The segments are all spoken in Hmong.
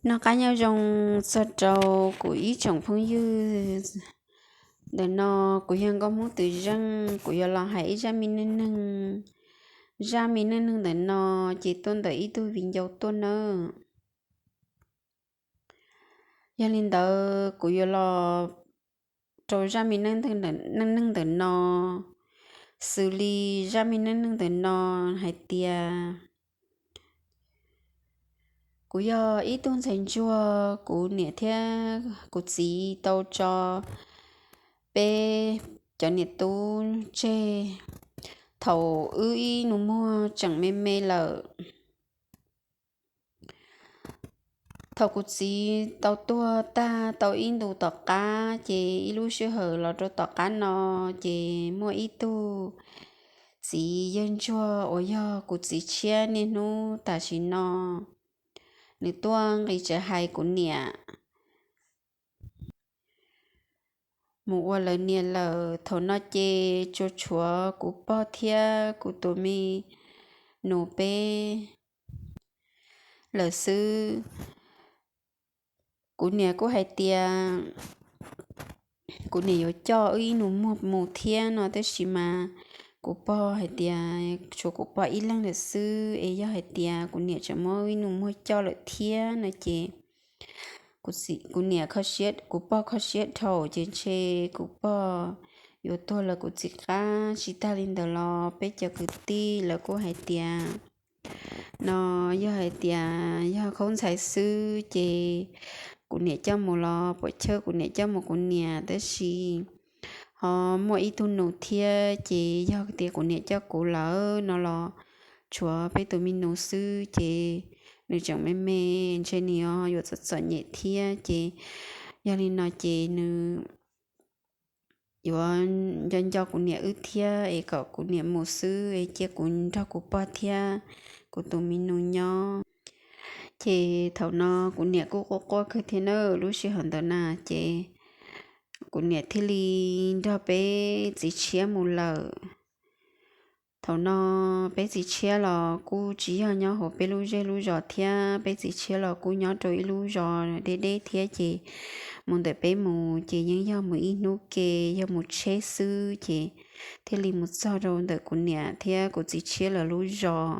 Noj qab nyob zoo txog rau kuv ib tsoom phooj ywg. Ntawm no kuv yog Nkauj Hmoob Twm Zeej, kuv yuav los hais ib zaj me neej neeg. Zaj me neej neeg ntawm no ces tuaj ntawm ib tug viv ncaus tuaj nawb. Yog li ntawd kuv yuav los rau zaj me neej neeg ntawm no. Xws li zaj me neej neeg ntawm no hais tias kuv yog ib tug ntxhais ntsuag, kuv niam thiab kuv txiv tau tso peb cov niam tub tseg thaum wb ib nus muag tseem me me lawm. Thaum kuv txiv tau tuag tag tau ib ntus tom qab ces ib lub sij hawm los rau tom qab no ces muaj ib tug txiv yawg ntsuag uas yog kuv txiv tshiab niaj hnub tam sim no nws tuaj nqis tsev hais kuv niam mus ua lawv niam lawm. Thaum no ces tsuas tshuav kuv pog thiab kuv tus me nus peb lawm xwb. Kuv niam kuj hais tias kuv niam yuav coj wb ib nus muag mus thiab no, tab sis mas kuv pog hais tias tshuav kuv pog ib leeg lawm xwb es yog hais tias kuv niam tseem muab wb ib nus muag coj lawm thiab no ces kuv niam, kuv pog kho siab dhau ces ntshe kuv pog yuav tuag lawv kuv txiv qab. Tsis tag li ntawd los peb cov kwv tij lawv kuj hais tias no yog hais tias yog khaub ntxhais xwb ces kuv niam coj mus los puas chawj kuv niam coj mus kuv niam, tab sis ho muaj ib tug nus thiab ces yog tias kuv niam coj kuv lawm no los tshuav peb tus me nus xwb ces nws tseem me me, ntshe nws yuav txom txom nyem thiab ces yog li no ces nws yuav nco nco kuv niam wb thiab es kom kuv niam mus xwb es cia kuv nrog kuv pog thiab kuv tus me nus nyob. Ces thaum no kuv niam kuj quaj quaj kawg thiab na, lub sij hawm ntawd na ces kuv niam thiaj li nrog peb txiv tshiab mus lawm. Thaum no peb txiv tshiab los kuj tsis yog nyob hauv peb lub zej lub zos thiab, peb txiv tshiab los kuj nyob rau ib lub zos deb deb thiab ces mus ntawm peb mus ces yeej yog mus ib hnub ke, yog mus tsheb xwb ces thiaj li mus txog rau ntawm kuv niam thiab kuv txiv tshiab lawv lub zos.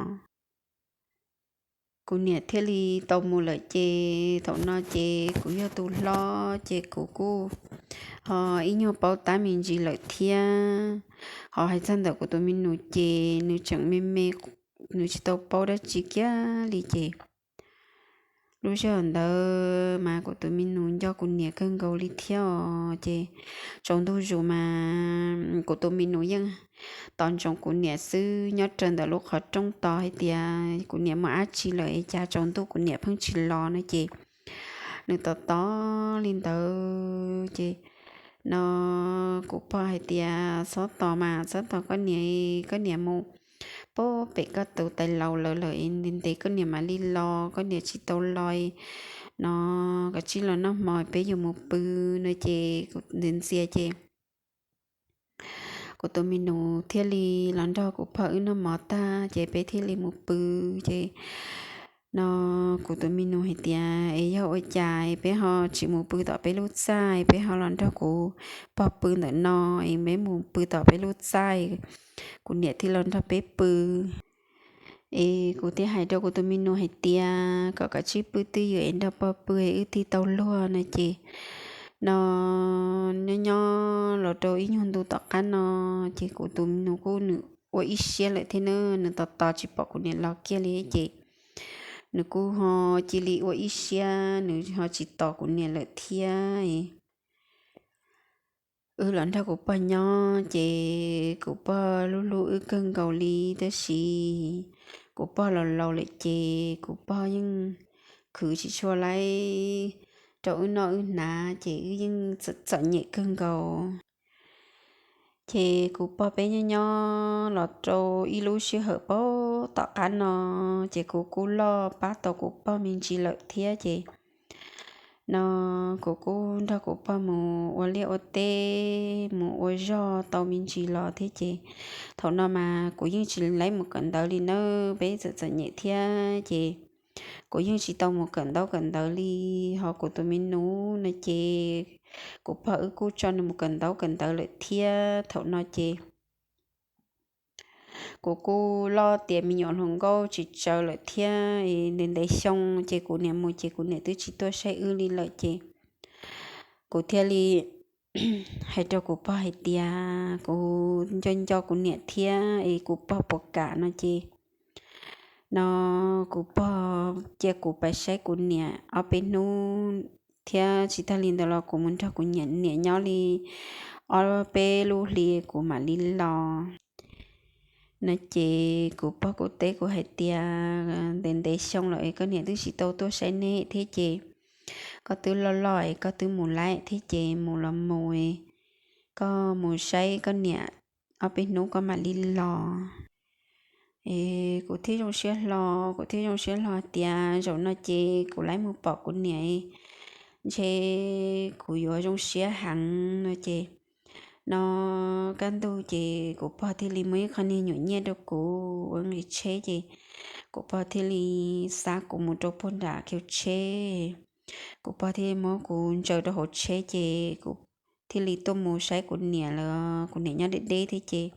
Kuv niam thiaj li tau mus lawm ces thaum no ces kuv yog tus hlob ces kuv kuj ho ib nyuag paub tab me ntsis lawm thiab. Ho hais txog ntawm kuv tus me nus ces nws tseem me me, nws tsis tau paub dab tsi kiag li ces lub sij hawm ntawd mas kuv tus me nus nco kuv niam kawg nkaus li thiab os. Ces tsaus ntuj zus mas kuv tus me nus yeej tos ntsoov kuv niam xwb, nyob raws ntawm lub qhov rooj tos hais tias kuv niam mus dab tsi lawm es cas tsaus ntuj kuv niam pheej tsis los no ces nws tos tos li ntawd ces no kuv pog hais tias txhob tos mas, txhob tos koj niam, koj niam mus pem koj tus tais laus lawv lawm ntev ntev koj niam mam li los, koj niam tsis tau los no, koj cia li los noj hmo peb yuav mus pw no ces kuv ntxias ntxias ces kuv tus me nus thiaj li los nrog kuv pog wb noj mov tag ces peb thiaj li mus pw. Ces no kuv tus me nus hais tias es yog ua cas peb ho tsis mus pw tom peb lub txaj, peb ho los nrog kuv pog pw ntawm no es peb mus pw tom peb lub txaj, kuv niam thiaj los nrog peb pw. Es kuv thiaj hais rau kuv tus me nus hais tias kom kav tsij pw twj ywm es nrog pog pw es wb thiaj tau luag no ces no nyob nyob los rau ib nyuag ntu tom qab no ces kuv tus me nus kuj nws ua ib siab lawm thiab na, nws tos tos tsis pom kuv niam los kiag li ces nws kuj ho cia li ua ib siab, nws ho tsis tos kuv niam lawm thiab. Wb los nrog kuv pog nyob ces kuv pog hlub hlub wb kawg nkaus li, tab sis kuv pog los laus lawm ces kuv pog yeej khwv tsis tshua laib rau wb noj wb hnav ces wb yeej txom nyem kawg nkaus. Ces kuv pog peb nyob nyob los rau ib lub sij hawm paub tom qab no ces kuv kuj loj pab tau kuv pog me ntsis lawm thiab ces no kuv kuj nrog kuv pog mus ua liaj ua teb mus ua zog tau me ntsis los thiab ces thaum no mas kuv yeej tsis laib mus kawm ntawv li nawb, peb txom txom nyem thiab ces kuv yeej tsis tau mus kawm ntaub kawm ntawv li. Ho kuv tus me nus no ces kuv pog wb kuj tso nws mus kawm ntaub kawm ntawv lawm thiab. Thaum no ces kuv kuj loj tiav me nyuam hluas nkauj tsis tsawg lawm thiab. Ntev ntev xyoo ces kuv niam mus ces kuv niam twb tsis tuaj saib wb li lawm ces kuv thiaj li hais rau kuv pog hais tias kuv nco nco kuv niam thiab es kuv pog puas kam no ces no kuv pog cia kuv pab saib kuv niam ob peb hnub thiab tsis tag li ntawd los kuv mus nrog kuv niam nyob li ob peb lub hli kuv mam li los no ces kuv pog kuj teb kuv hais tias ntev ntev xyoo lawm es koj niam twb tsis tau tuaj saib neb thiab ces koj twb loj loj es koj twb mus lawm thiab ces mus los mus, koj mus saib koj niam ob peb hnub koj mam li los. Es kuv thiaj zoo siab hlo, kuv thiaj zoo siab hlo tias zaum no ces kuv lawv mus pom kuv niam ntshe kuv yuav zoo siab heev no ces no kaj ntug ces kuv pog thiaj li muab ib qho niag nyuam nyiaj rau kuv ua nqi tsheb ces kuv pog thiaj li xa kuv mus rau puag nram kiv tsheb. Kuv pog thiaj li muab kuv ntsaws rau hauv tsheb ces kuv thiaj li tuaj mus saib kuv niam lawm. Kuv niam nyob deb deb thiab ces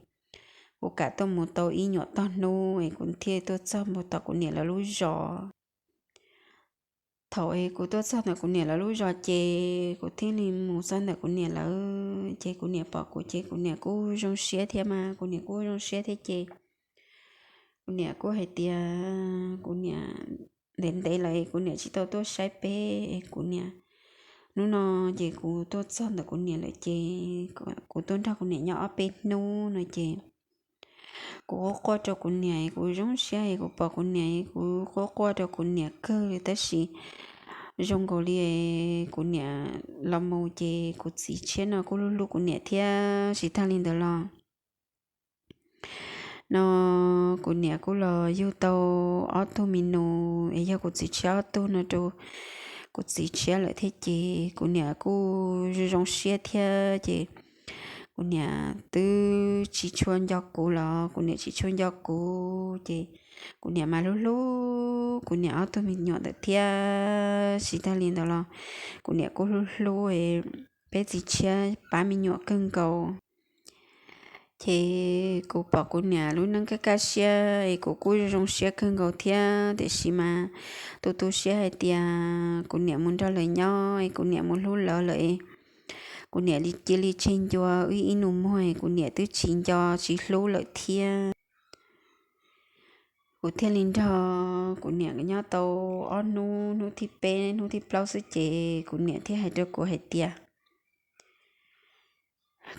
kuv kam tuaj mus tau ib nyuam tog hnub es kuv thiaj tuaj txog mus tom kuv niam lawv lub zos. Thaum es kuv tuaj txog ntawm kuv niam lawv lub zos ces kuv thiaj li mus txog ntawm kuv niam lawv ces kuv niam pom kuv ces kuv niam kuj zoo siab thiab mas kuv niam kuj zoo siab thiab ces kuv niam kuj hais tias kuv niam ntev ntev lawm kuv niam tsis tau tuaj saib peb es kuv niam hnub no ces kuv tuaj txog ntawm kuv niam lawm ces kuv tuaj nrog kuv niam nyob ob peb hnub no ces kuv quaj quaj rau kuv niam, kuv zoo siab es kuv pom kuv niam, kuv quaj quaj rau kuv niam kawg tab sis zoo nkaus li kuv niam los mus ces kuv txiv tshiab no kuj hlub hlub kuv niam thiab tsis tag li ntawd los no kuv niam kuj los yug tau ob tug me nus es yog kuv txiv tshiab ob tug no rau kuv txiv tshiab lawm thiab ces kuv niam kuj zoo zoo siab thiab ces kuv niam twb tsis tshua nco kuv los kuv niam tsis tshua nco kuv ces kuv niam mas hlub hlub kuv niam ob tug me nyuam ntawm thiab tsis tag li ntawd los kuv niam kuj hlub hlub peb txiv tshiab pab me nyuam kawg nkaus. Ces kuv pom kuv niam lub neej kaj kaj siab es kuv kuj zoo siab kawg nkaus thiab tiam sis mas tu tu siab hais tias kuv niam mus nrog lawv nyob es kuv niam mus hlub lawv lawm es kuv niam cia li tseg ncua wb ib nus muag es kuv niam twb tsis nco tsis hlub lawm thiab. Kuv thiaj li nrog kuv niam nyob tau ob hnub, hnub thib peb hnub thib plaub xwb ces kuv niam thiaj hais rau kuv hais tias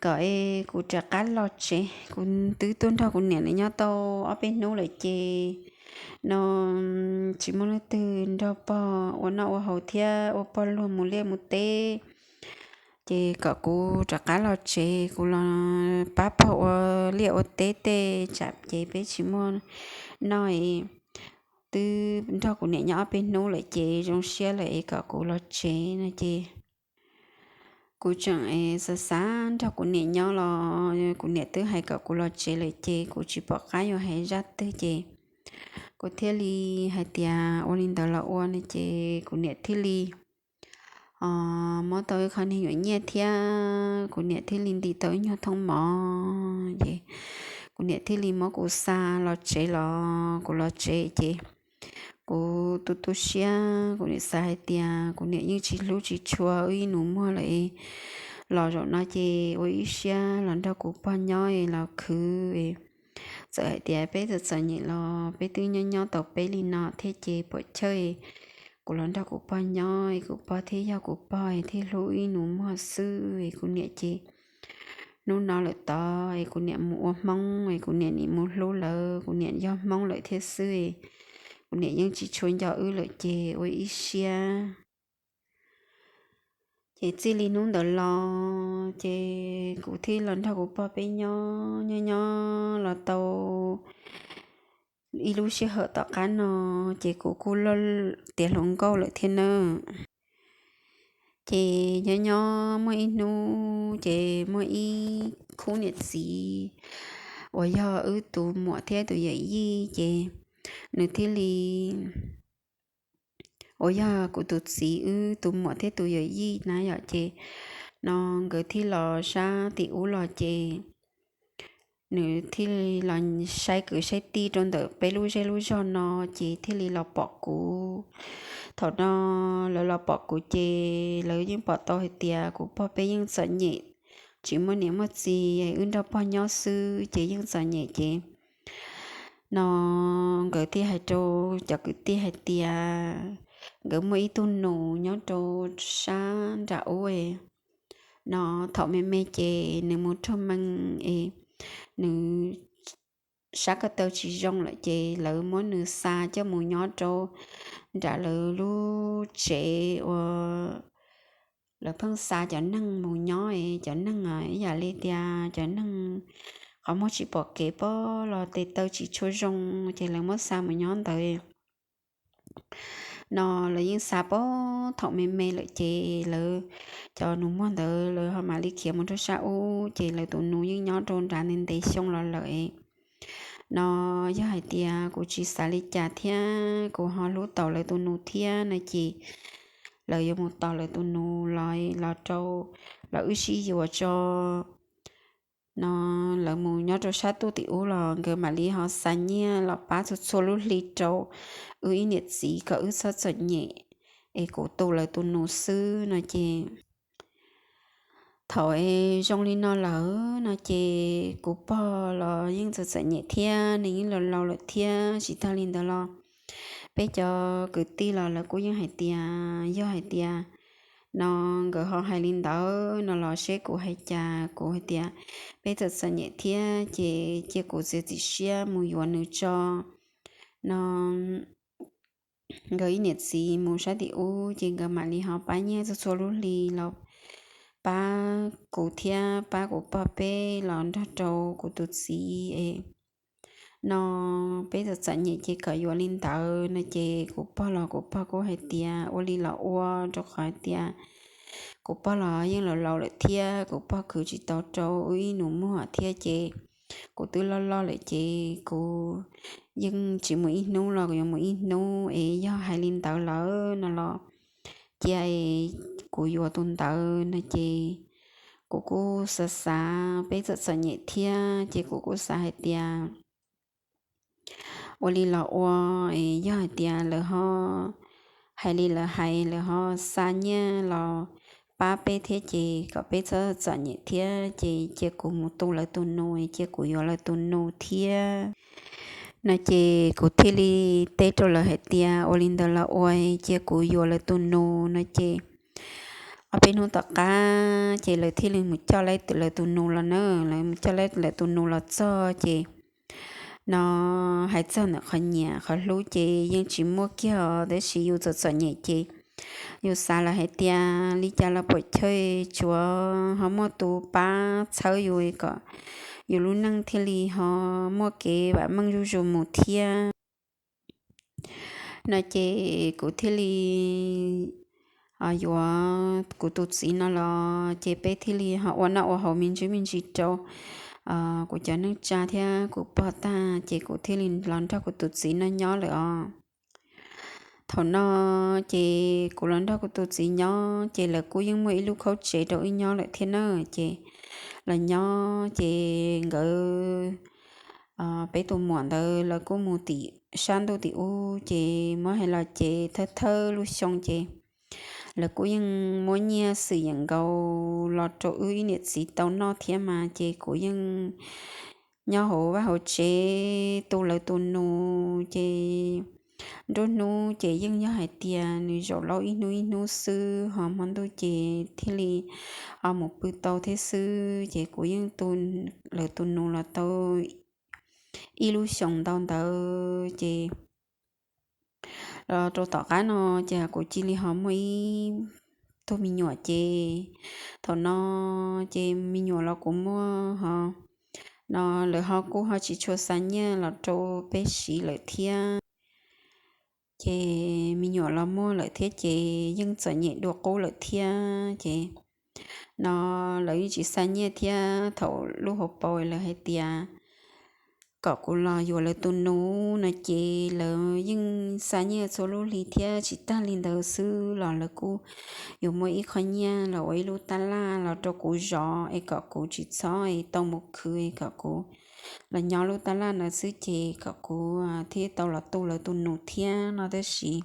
kom es kuv rov qab los tsev, kuv twb tuaj nrog kuv niam nyob tau ob peb hnub lawm ces no tsis muaj leej twg nrog pog ua noj ua haus thiab ua pog luag mus liaj mus teb ces kom kuv rov qab los tsev, kuv los pab pog ua liaj ua teb tej tsam ces peb tsis muaj noj es twb nrog kuv niam nyob ob peb hnub lawm ces zoo siab lawm es kom kuv los tsev no ces kuv tseem es xav xav nrog kuv niam nyob los kuv niam twb hais kom kuv los tsev lawm ces kuv tsis pom qab yuav hais zaj twg ces kuv thiaj li hais tias ua li ntawd los ua no ces kuv niam thiaj li muab tau ib qho niag nyuam nyiaj thiab kuv niam thiaj li ntim tau ib nyuag thooj mov ces kuv niam thiaj li muab kuv xa los tsev los kuv los tsev ces kuv tu tu siab kuv niam xav hais tias kuv niam yeej tsis hlub tsis tshua wb ib nus muag lawm los zaum no ces ua ib siab los nrog kuv pog nyob los khwv. Txawm hais tias peb txom txom nyem los peb twb nyob nyob tau peb li no thiab ces puam chawj kuv los nrog kuv pog nyob es kuv pog thiaj yog kuv pog thiaj hlub ib nus muag xwb es kuv niam ces hnub no lawm tod es kuv niam mus ua Hmoob es kuv niam nim mus hlub lawv, kuv niam yog Hmoob lawm thiab xwb es kuv niam yeej tsis tshua nco wb lawm ces ua ib siab. Ces txij li hnub ntawd los ces kuv thiaj los nrog kuv pog peb nyob nyob nyob los tau ib lub sij hawm tom qab no ces kuv kuj loj tiav hluas nkauj lawm thiab nawb. Ces nyob nyob muaj ib hnub ces muaj ib khub niam txiv uas yog wb tus muam thiab tus yawm yij ces nws thiaj li uas yog kuv tus txiv wb tus muam thiab tus yawm yij na yom, ces no nkawd thiaj los sab tim ub los ces nws thiaj li los saib kwv saib tij rau ntawm peb lub zej lub zog no, ces thiaj li los pom kuv. Thaum no lawv los pom kuv ces lawv yeej pom tau hais tias kuv pog peb yeej txom nyem, tsis muaj niam muaj txiv, wb nrog pog nyob xwb ces yeej txom nyem ces no nkawd thiaj hais rau cov kwv tij hais tias nkawd muaj ib tug nus nyob rau sab nram ub no, thaum me me ces nws mus raug mees es nws sab ko taw tsis zoo lawm ces lawv muab nws xa coj mus nyob rau nram lawv lub tsev uas lawv pheej xa cov neeg mus nyob es cov neeg ib yam li tias cov neeg qhov muag tsis pom kev pob los tes taw tsis tshua zoo ces lawv muab xa mus nyob ntawd no. Lawv yeej xa pob thaum me me lawm ces lawv cov nus muag ntawd lawv ho mam li khiav mus rau sab ub ces lawv tus nus yeej nyob rau nrad ntev ntev xyoo los lawm no. Yog hais tias kuv tsis xav li cas thiab kuv ho hlub tau lawv tus nus thiab no ces lawv yuav mus tos lawv tus nus los los rau los wb sib yuav tso no. Lawv mus nyob rau sab tuj tim ub los nkawd mam li ho xa nyiaj los pab txhua txhua lub hli rau wb ib niam txiv kom wb txhob txom nyem es kuv tu lawv tus nus xwb no ces thaum es zoo li no lawm no ces kuv pog los yeej txom txom nyem thiab nws yeej laus laus lawm thiab. Tsis tag li ntawd los peb cov kwv tij los lawv kuj yeej hais tias yog hais tias no nkawd ho hais li ntawd no los seb kuv hais cas. Kuv hais tias peb txom txom nyem thiab ces cia kuv txiav txim siab mus yuav nws tso no. Nkawd ib niam txiv mus sab tim ub ces nkawd mam li ho pab nyiaj txhua txhua lub hli los pab kuv thiab pab kuv pog peb los nrog rau kuv tus txiv es no peb txom txom nyem ces kom yuav li ntawd no ces kuv pog los kuv pog kuj hais tias ua li los ua, rau qhov hais tias kuv pog los yeej laus laus lawm thiab kuv pog khwv tsis tau rau wb ib nus muag thiab ces kuv twb loj loj lawm ces kuv yeej tsis mus ib hnub los kuv yuav mus ib hnub es yog hais li ntawd lawm no los cia kuv yuav tus ntawd no ces kuv kuj xav xav peb txom txom nyem thiab ces kuv kuj xav hais tias ua li los ua, yog hais tias lawv ho hais li lawv hais lawv ho xa nyiaj los pab peb thiab ces kom peb txhob txom nyem thiab ces cia kuv mus tu lawv tus nus, cia kuv yuav lawv tus nus thiab no ces kuv thiaj li teb rau lawv hais tias ua li ntawd los ua, cia kuv yuav lawv tus nus no ces ob peb hnub tom qab ces lawv thiaj li mus coj lawv tus nus los na. Lawv mus coj lawv tus nus los txog ces no hais txog ntawm qhov nyiam qhov hlub ces yeej tsis muaj kiag os, tab sis yus txom txom nyem ces yus xav lawm hais tias li cas los puam chawj tsuav ho muaj tus pab txhawb yus kom yus lub neej thiaj li ho muaj kev vam meej zuj zus mus thiab no ces kuv thiaj li yuav kuv tus txiv no los ces peb thiaj li ho ua noj ua haus me ntsis me ntsis rau kuv cov neej tsa thiab kuv pog tag ces kuv thiaj li los nrog kuv tus txiv no nyob lawm os. Thaum no ces kuv los nrog kuv tus txiv nyob ces lawv kuj yeej muaj ib lub khaub tsev rau wb nyob lawm thiab na. Ces los nyob ces nkawd peb tus muam ntawd lawv kuj mus tim sab ntuj tim ub ces muab hais los ces thawj thawj lub xyoo ces lawv kuj yeej muab nyiaj xwm yeem nkaus los rau wb ib niam txiv tau noj thiab mas ces kuv yeej nyob hauv vaj hauv tsev tu lawv tus nus ces nruab hnub ces yeej yog hais tias nws zaum laub ib hnub ib hnub xwb, ho hmo ntuj ces thiaj li mus pw tau thiab xwb. Ces kuv yeej tu lawv tus nus los tau ib lub xyoos ntau ntawd ces los rau tom qab no ces kuv cia li ho muaj ib tug me nyuam ces thaum no ces me nyuam los kuv muaj ho no lawv ho kuj ho tsis tshua xa nyiaj los rau peb siv lawm thiab. Ces me nyuam los muaj lawm thiab ces yeej txom nyem dua qub lawm thiab ces no lawv yeej tsis xa nyiaj thiab. Thaum lub hauv paus lawv hais tias kom kuv los yuav lawv tus nus no ces lawv yeej xa nyiaj txhua lub hli thiab. Tsis tag li ntawd xwb los lawv kuj yuav muab ib qho nyiaj los ua ib lub tab laj los rau kuv zov es kom kuv tsis txhob tau mus khwv, kom kuv los nyob lub tab laj ntawd xwb ces kom kuv thiaj tau los tu lawv tus nus thiab no. Tab sis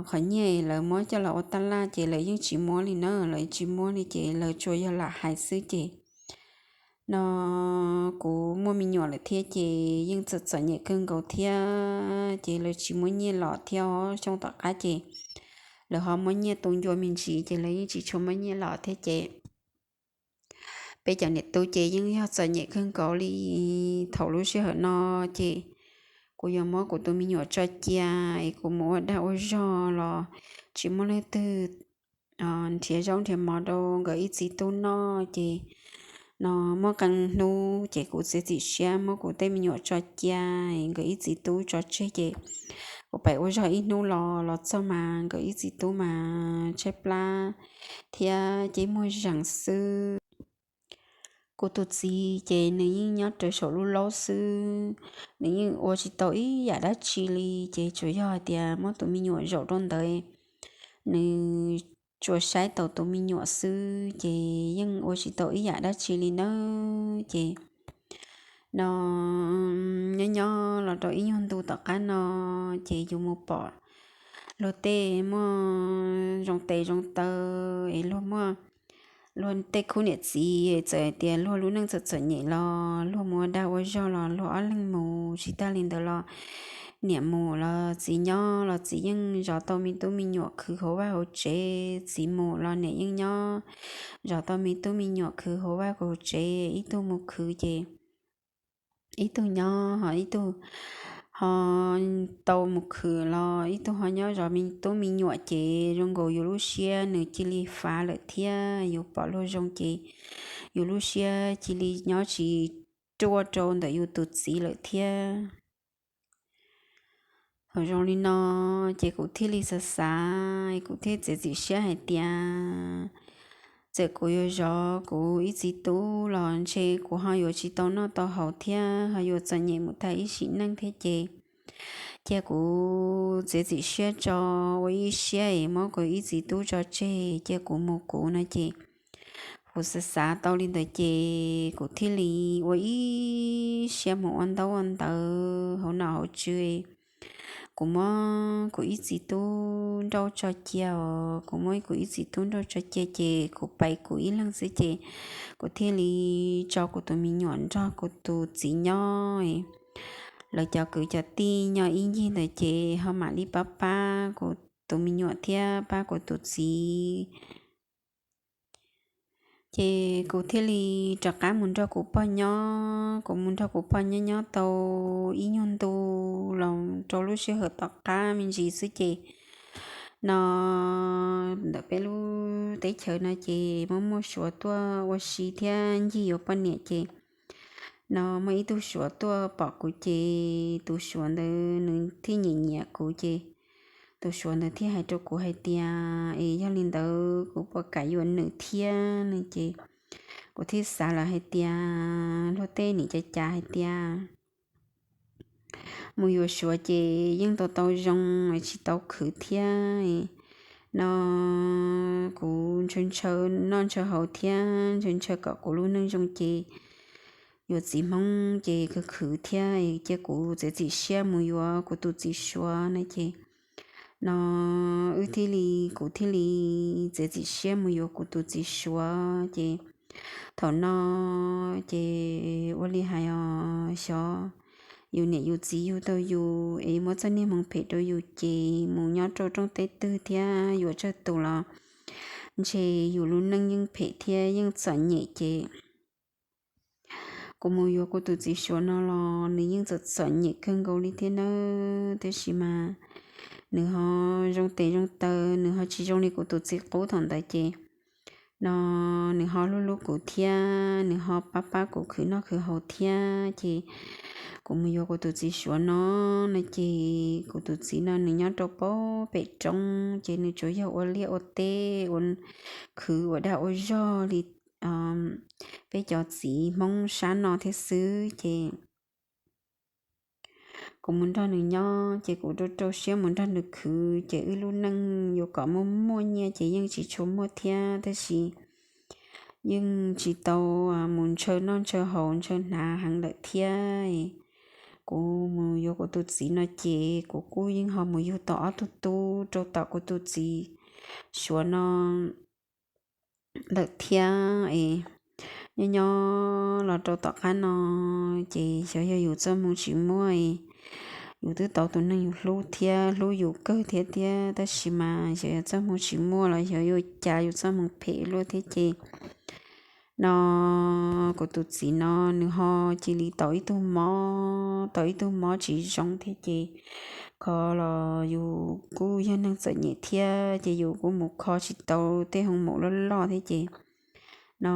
qhov nyiaj lawv muab coj los ua tab laj ces lawv yeej tsis muab li na, lawv tsis muab li ces lawv tsuas yog lam hais xwb ces no kuv muaj me nyuam lawm thiab ces yeej txom txom nyem kawg nkaus thiab ces lawv tsis muab nyiaj los thiab. Xyoo tom qab ces lawv ho muab nyiaj tu ncua me ntsis ces lawv yeej tsis tshua muab nyiaj los thiab ces peb cov niam tub ces yeej yog txom nyem kawg nkaus li. Thaum lub sij hawm no ces kuv yuav muab kuv tus me nyuam tso cia es kuv mus ua dag ua zog los tsis muaj leej twg nrhiav zaub nrhiav mov rau nkawd ib txiv tub noj ces no muaj qee hnub ces kuv txiav txim siab muab kuv tej me nyuam tso cia es nkawd ib txiv tub tso tseg ces kuv pais ua zog ib hnub los los txog mas nkawd ib txiv tub mas tshaib plab thiab ces muag zees xwb. Kuv tus txiv ces nws yeej nyob rau saum lub laub xwb, nws yeej ua tsis tau ib yam dab tsi li ces tsuas yog hais tias muab tus me nyuam zaum rau ntawd, nws tsuas saib taus tus me nyuam xwb ces yeej ua tsis tau ib yam dab tsi li nawb ces no nyob nyob los rau ib nyuag ntu tom qab no ces yus mus pom luag tej muaj zoo tes zoo taw es luag muaj luag tej khub niam txiv txawm hais tias luag lub neej txom txom nyem los luag mus ua dag ua zog los luag ob leeg mus, tsis tag li ntawd los niam mus los txiv nyob los txiv yeej zov tau me tub me nyuam khwv hauv vaj hauv tsev, txiv mus los niam yeej nyob zov tau me tub me nyuam khwv hauv vaj hauv tsev, ib tug mus khwv ces ib tug nyob ho ib tug ho tau mus khwv los ib tug ho nyob zov me tub me nyuam ces zoo nkaus yus lub siab nws cia li fav lawm thiab, yus pom luag zoo ces yus lub siab cia li nyob tsis ruaj rau ntawm yus tus txiv lawm thiab. Thaum zoo li no ces kuv thiaj li xav xav, kuv thiaj txiav txim siab hais tias txawm kuv yuav zov kuv ib txiv tub los ntshe kuv ho yuav tsis tau noj tau haus thiab ho yuav txom nyem mus tag ib sim neej thiab ces cia kuv txiav txim siab tso, ua ib siab es muab kuv ib txiv tub tso tseg cia kuv mus kuv no ces kuv xav xav tau li ntawd ces kuv thiaj li ua ib siab mus ua ntaub ua ntawv hauv nom hauv tswv. Kuv muab kuv ib txiv tub nrauj tso cia os, kuv muab kuv ib txiv tub nrauj tso cia ces kuv pais kuv ib leeg xwb ces kuv thiaj li tso kuv tus me nyuam nrog kuv tus txiv nyob. Lawv cov kwv cov tij nyob ib ncig ntawd ces ho mam li pab pab kuv tus me nyuam thiab pab kuv tus txiv ces kuv thiaj li rov qab mus nrog kuv pog nyob. Kuv mus nrog kuv pog nyob nyob tau ib nyuag ntu los rau lub sij hawm tom qab me ntsis xwb ces no ntawm peb lub teb chaws no ces muaj muaj Suav tuaj ua si thiab ncig yuav poj niam ces no muaj ib tug Suav tuaj pom kuv ces tus Suav ntawd nws thiaj nyiam nyiam kuv ces tus Suav ntawd thiaj hais rau kuv hais tias es yog li ntawd kuv puas kam yuav nws thiab no ces kuv thiaj xav lawm hais tias luag tej nim cav cav hais tias mus yuav Suav ces yeej tau tau zoo tsis tau khwv thiab no kuv ntshaw ntshaw noj ntshaw haus thiab ntshaw ntshaw kom kuv lub neej zoo ces yuav txiv Hmoob ces khwv khwv thiab cia kuv txiav txim siab mus yuav kuv tus txiv Suav no ces no wb thiaj li, kuv thiaj li txiav txim siab mus yuav kuv tus txiv Suav ces thaum no ces ua li hais os, xyov yus niam yus txiv yug tau yus es muab txoj niag hmoov phem rau yus ces mus nyob rau rooj teb twg thiab yuav tsawg tus los ntshe yus lub neej yeej phem thiab yeej txom nyem ces kuv mus yuav kuv tus txiv Suav no los nws yeej txom txom nyem kawg nkaus li thiab nawb. Tab sis mas nws ho zoo tes zoo taw, nws ho tsis zoo li kuv tus txiv qub thaum ntawd ces no nws ho hlub hlub kuv thiab nws ho pab pab kuv khwv noj khwv haus thiab ces kuv mus yuav kuv tus txiv Suav no no ces kuv tus txiv no nws nyob rau pem roob ces nws tsuas yog ua liaj ua teb ua khwv ua dag ua zog li peb cov txiv Hmoob sab no thiab xwb ces kuv mus nrog nws nyob ces kuv rau rau siab mus nrog nws khwv ces wb lub neej yuav kom muaj muaj nyiaj ces yeej tsis tshua muaj thiab tab sis yeej tsis tau mus ntshaw noj ntshaw haus ntshaw hnav heev lawm thiab. Kuv mus yuav kuv tus txiv no ces kuv kuj yeej ho mus yug tau ob tug tub rau tom kuv tus txiv Suav no lawm thiab. Nyob nyob los rau tom qab no ces xyov yog yus txoj hmoo tsis muaj, yus twb tau tus neeg yus hlub thiab hlub yus kawg thiab thiab tab sis mas xyov yog txoj hmoo tsis muaj los xyov yuav cas yus txoj hmoo phem luaj thiab ces no kuv tus txiv no nws ho cia li tau ib tug mob, tau ib tug mob tsis zoo thiab ces kho los yus kuj yog neeg txom nyem thiab ces yus kuj mus kho tsis tau tej hoo maum loj loj thiab ces no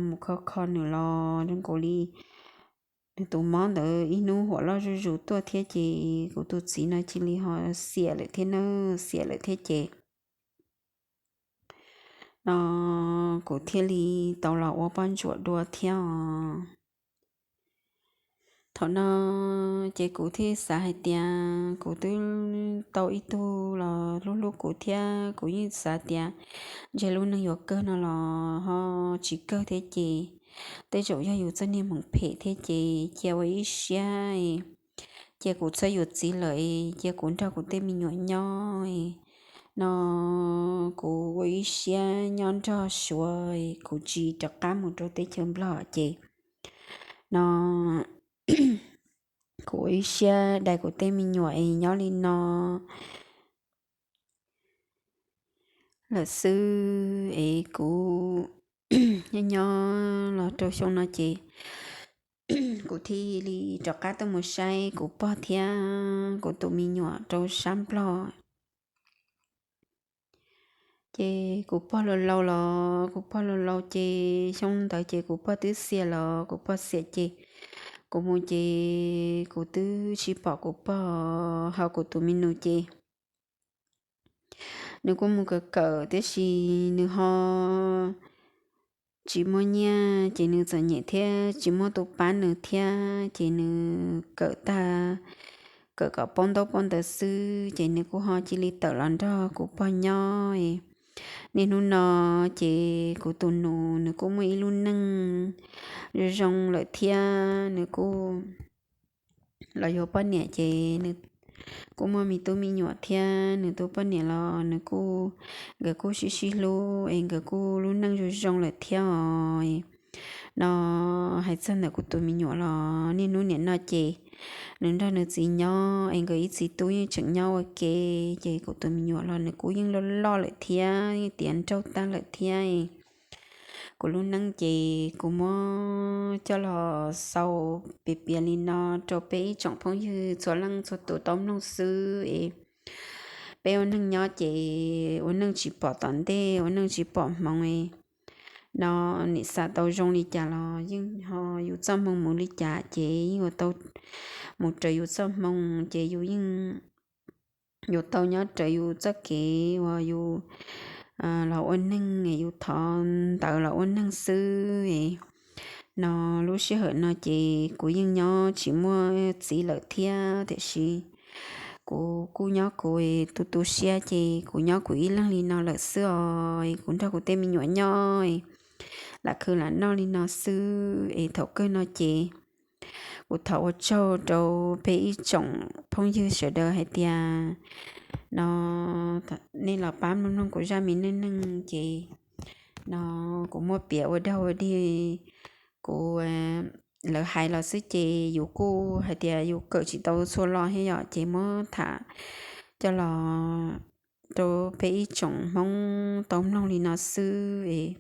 mus kho kho nws los zoo nkaus li nws tus mob ntawd ib hnub huam loj zuj zus tuaj thiab ces kuv tus txiv no cia li ho xiam lawm thiab na, xiam lawm thiab ces no kuv thiaj li tau los ua poj ntsuam dua thiab os. Thaum no ces kuv thiaj xav hais tias kuv twb tau ib tug los hlub hlub kuv thiab kuv yeej xav tias ntshe lub neej yuav kawg no los ho tsis kawg thiab ces tej zaum yog yus txoj niag hmoov phem thiab ces cia ua ib siab, cia kuv txhob yuav txiv lawm, cia kuv nrog kuv tej me nyuam nyob no kuv ua ib siab nyob nrog Suav, kuv tsis rov qab mus rau teb chaws Nplog ces no kuv ua ib siab dai kuv tej me nyuam es nyob li no lawm xwb es kuv nyob nyob los rau xyoo no ces kuv thiaj li rov qab tuaj mus saib kuv pog thiab kuv tus me nyuam rau sab Nplog. Ces kuv pog laus laus los kuv pog laus laus ces xyoo ntawd ces kuv pog twb xiam los kuv pog xiam ces kuv mus ces kuv twb tsis pom kuv pog ho kuv tus me nus ces nws kuj mus kawm kawm tiam sis nws ho tsis muaj nyiaj ces nws txom nyem thiab tsis muaj tus pab nws thiab ces nws kawm tag, kawm kom paub ntaub paub ntawv xwb ces nws kuj ho cia li tawm los nrog kuv pog nyob. Niaj hnub no ces kuv tus nus nws kuj muaj ib lub neej zoo zoo lawm thiab nws kuj los yuav poj niam ces nws kuj muaj me tub me nyuam thiab nws tus poj niam los nws kuj, nkawd kuj sib sib hlub es nkawd kuj lub neej zoo zoo lawm thiab os. No hais txog ntawm kuv tus me nyuam los niaj hnub nim no ces nws nrog nws txiv nyob es nkawd ib txiv tub yeej tseem nyob ua ke ces kuv tus me nyuam los nws kuj yeej loj loj lawm thiab yeej tiav nraug tag lawm thiab. Kuv lub neej ces kuv muab coj los xaus piav piav li no rau peb ib tsoom phooj ywg txhua leej txhua tus tau mloog xwb es peb ua neej nyob ces ua neej tsis pom tom ntej ua neej tsis pom hmoov no nim xa tau zoo li cas los yeej ho yus txoj hmoo mus li cas ces yeej yuav tau mus raws yus txoj hmoo ces yus yeej yuav tau nyob raws yus txoj kev uas yus los ua neeg, yus thov ntawd los ua neeg xwb. No lub sij hawm no ces kuv yeej nyob tsis muaj txiv lawm thiab tiam sis kuv kuj nyob kuv tu tu siab ces kuv nyob kuv ib leeg li no lawm xwb os. Kuv nrog kuv tej me nyuam nyob lam khwv lam noj li no xwb es thaum kawg no ces kuv thov ua tsaug rau peb ib tsoom phooj ywg sawv daws hais tias no nej los pab mloog mloog kuv zaj me neej neeg ces no kuv muab piav ua dog ua dig, kuv, lawv hais los xwb ces yus kuj hais tias yus kawm tsis tau txhua lo thiab yom ces muab tham coj los rau peb ib tsoom Hmoob tau mloog li no xwb es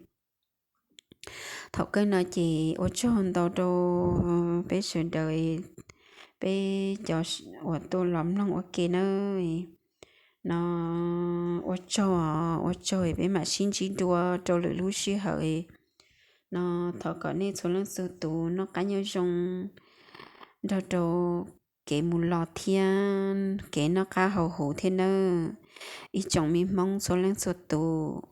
thaum kawg no ces ua tsaug ntau rau peb sawv daws, peb cov uas tuaj los mloog ua ke nawb. No ua tsaug, ua tsaug peb mam sib ntsib dua rau lwm lub sij hawm. No thov kom nej txhua leej txhua tus noj qab nyob zoo nrog rau kev mus los thiab kev noj qab haus huv thiab nawb ib tsoom me Hmoob txhua leej txhua tus.